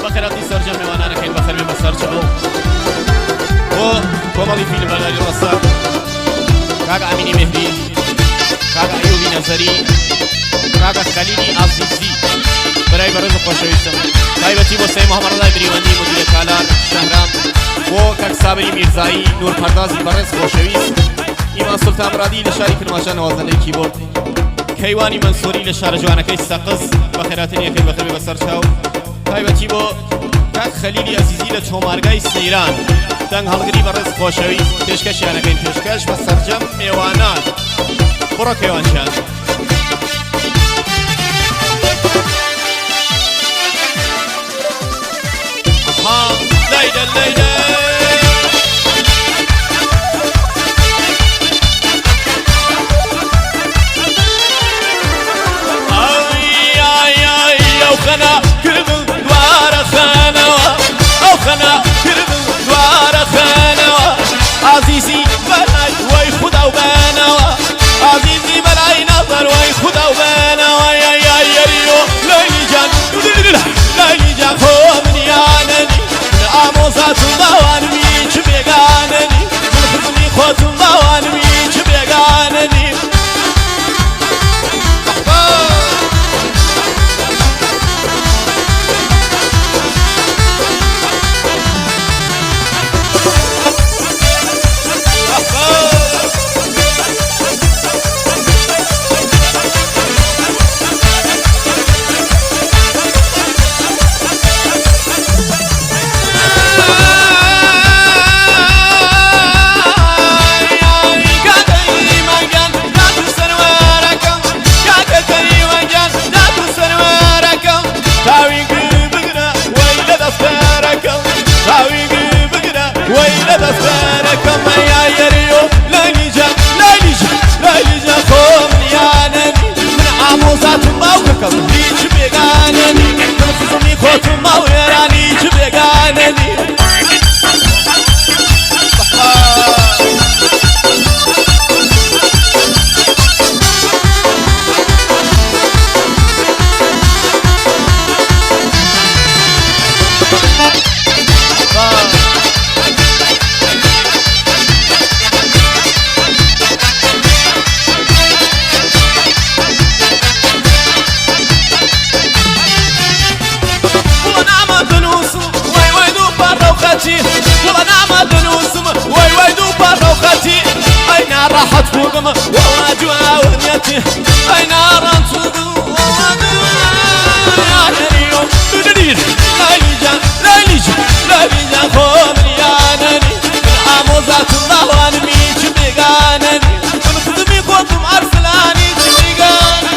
بەخێرهاتنی سەرجەم میوانانەکەین بەفەرمی بەسەر چاو بۆ کۆمەڵی فیلم بەرداری ڕەسەن کاک ئامینی مێهری، کاک ئەیوبی نەزەری، کاکە خەلیلی ئازیزی برای بەڕێز و خۆشەویستم، تایبەتی بۆ سەی محەممەد ڕەزای بریوەندی مدیرە تالار شەهرام، بۆ کاک سابری میرزایی نور پەردازی بەڕێز خۆشەویست، ئیمان سوڵتان مرادی لە شاری کرماشان نوازندەی کیبۆرد، کەیوانی مەنسوری لە شارە جوانەکەی سەقز بەخێراتنی ئەکەین بەخێربێ بەسەر چاو، تایبەتی بۆ کاک خەلیلی ئەزیزی لە چۆمارگای سەیران دەنگ هەڵگری بەڕێز خۆشەویست پێشکەشیانەکەین پێشکەش بە سەرجەم مێوانان. بڕۆ کەیوان جان. ها لەیلە لەیلە. عزیزی بەلای وەی خودا و بەنەوە عزیزی بەلای نەظەر وەی خودا و بەنەوە یا یا یەریۆ لەیلی جان لەیلی جان خۆ منیانەنی من ئامۆزاتم باوانمی چ بێگانەنی من خزمی خۆتم باوانمی چ بێگانەنی. هیچ بێگانەنی من خزمی خۆتم ماوێرانی چ بێگانەنی. وای وای دوو پاڕە و خەتی ئەی ناڕەحەت بووم وەڵا جواونیەتی ئەی ناڕەت بووم وەڵا ئامۆزاتم باوانمی چ بێگانەنی من خزمی خۆتم ئەرسلانی چ بێگانە.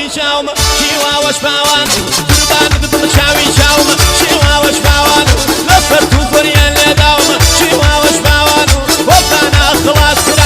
چاوی چاوم شێواوەش پاوان قوربانت بم چاوی چاوم شێواوەش پاوان لەسەر تو زۆریان لێداوم شێواوەش پاوان وەتانە خڵاس.